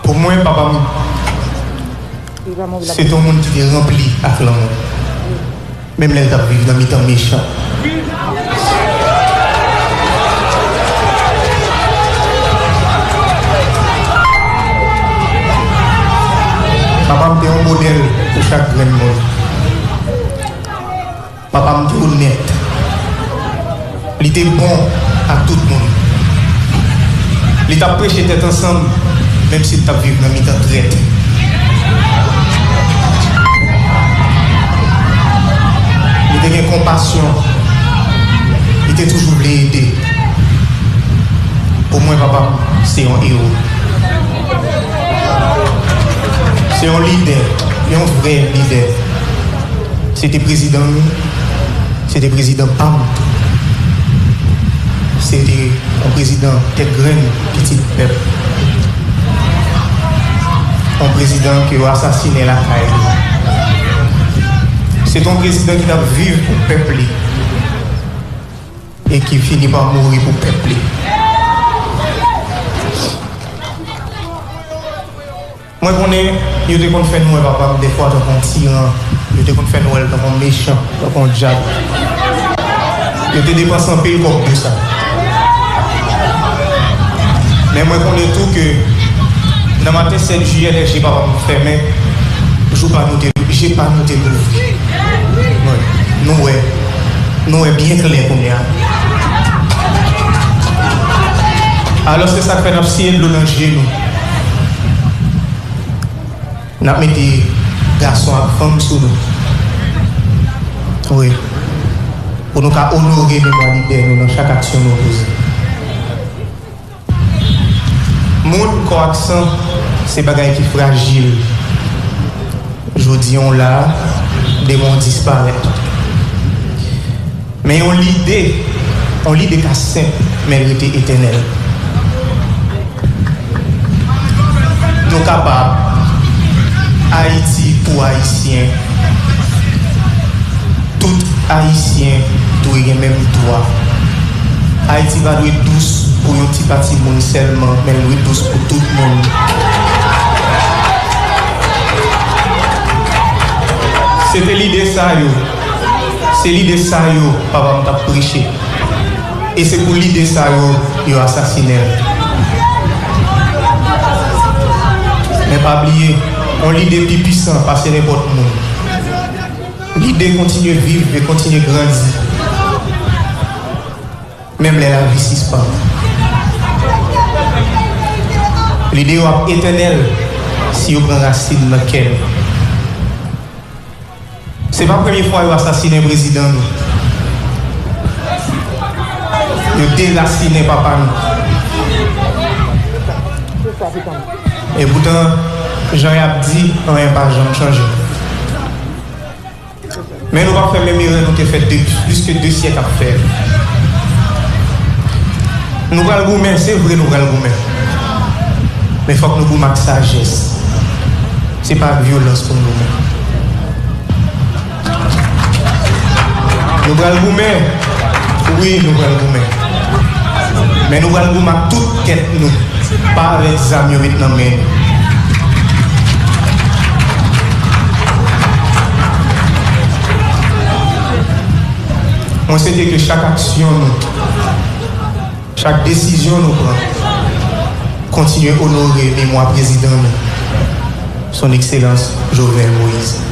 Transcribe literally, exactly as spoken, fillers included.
Pou mwen, papa m se te yon moun ki te ranpli ak lanmou, menm lè l t ap viv nan mitan mechan. Papa m te yon modèl pou chak grenn moun. Papa m te onèt. Li te bon ak tout moun. Li t ap preche tèt ansanm, menm si l t ap viv nan mitan trèt. Li te gen konpasyon. Li te toujou vle ede. Pou mwen, papa m se yon ewo. Se yon lidè, yon vrè lidè. Se te prezidan nou, se te prezidan pa m tou. Se te yon prezidan tèt grenn, pitit pèp. Yon prezidan ke yo asasinen lakay li. Se te yon prezidan ki t ap viv pou pèp li e ki fini pa mouri pou pèp li. Mwen konnen yo te konn fè n wè papa m dèfwa tankou yon tiran, yo te konn fè n wè l tankou yon mechan, tankou yon dyab. Yo te depanse anpil kòb pou sa. Men mwen konnen tou ke nan maten sèt jiyè, lè je papa m fèmen, jou pa nou te, je pa nou te louvri. Wi, nou wè, nou wè byen klè kounye a. Alòske sa k fè n ap siye dlo nan je nou. N ap mete gason ak fanm sou nou. Wi. Pou nou ka onore memwa lidè nou nan chak aksyon nou poze. Moun, kò ak san, se bagay ki frajil. Jodi w la, demen w disparèt. Men yon lide, yon lide ka senp, men l rete etènèl. Nou kapab. Ayiti pou Ayisyen. Tout Ayisyen dwe gen menm dwa. Ayiti pa dwe dous pou yon ti pati moun sèlman, men l dwe dous pou tout moun. Se te lide sa yo. Se lide sa yo papa m t ap preche. E se pou lide sa yo, yo asasinen l. Men pa bliye, yon lide pi pwisan pase nenpòt moun. Lide kontinye viv e kontinye grandi, menm lè lavi sispann. Lide yo ap etènèl si yo pran rasin nan kè nou. Se pa premye fwa yo asasinen prezidan nou. Yo derasinen papa nou. Epoutan, jan y ap di, anyen pa janm chanje. Men nou p ap fè menm erè nou te fè de, plis ke de syèk ap fè. Nou pral goumen, se vre nou pral goumen. Men fòk nou goumen ak sajès. Se pa ak vyolans pou n goumen. Nou pral goumen. Wi, nou pral goumen. Men nou pral goumen ak tout tèt nou. Pa avèk zam yo met nan men nou. Mwen swete ke chak aksyon nou, chak desizyon nou pran, kontinye onore memwa prezidan nou, Son Ekselans Jovenel Moïse.